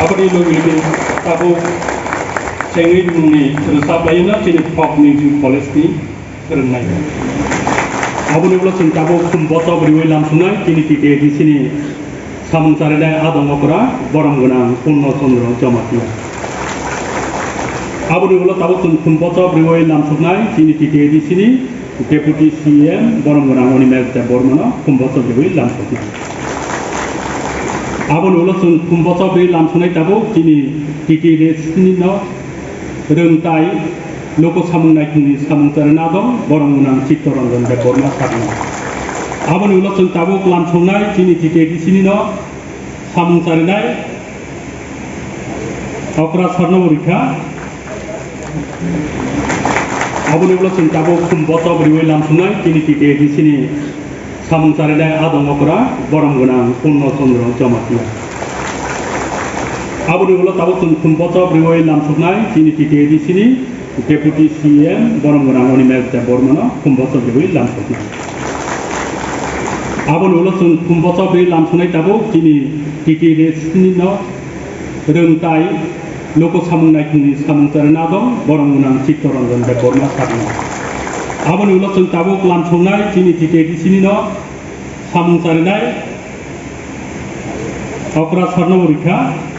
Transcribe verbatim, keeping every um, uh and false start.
Aboni logi logi tabuk chengwi mungni rwchap laino chini folk music college ni rwngnai. Aboni ulo chwng tabuk khum bochop riwi lamsuknai chini T T A D C ni samung charinai adong okra borom gwnang Purno Chandra Jamatia. Aboni ulo tabuk chwng khum bochop riwi lamsuknai chini T T A D C ni Deputy C E M borom gwnang Animesh Debbarma no khum bochop riwi lamsuknai. Aboni ulo chwng khum bochop riwi lamsuknai tabuk chini T T A D C ni no rwngtai luku samung naikhungni samung charinai adong borom gwnang Chittaranjan Debbarma sakno. Aboni ulo chwng tabuk lamsuknai chini T T A D C ni no samung charinai okra sarno rikha. Aboni ulo chwng tabuk khum bochop riwi lamsuknai chini T T A D C ni samung charinai adong okra borom gwnang Purno Chandra Jamatia. Aboni ulo tabuk chwng khum bochop riwi lamsuknai chini T T A D C ni Deputy C E M borom gwnang Animesh Debbarma no khum bochop riwi lamsuknai. Aboni ulo chwng khum bochop riwi lamsuknai tabuk chini T T A D C ni no rwngtai luku samung naikhungni samung charinai adong borom gwnang Chittaranjan Debbarma sakno. Aboni ulo chwng tabuk lamsuknai chini T T A D C ni no samung charinai okra sarno rikha.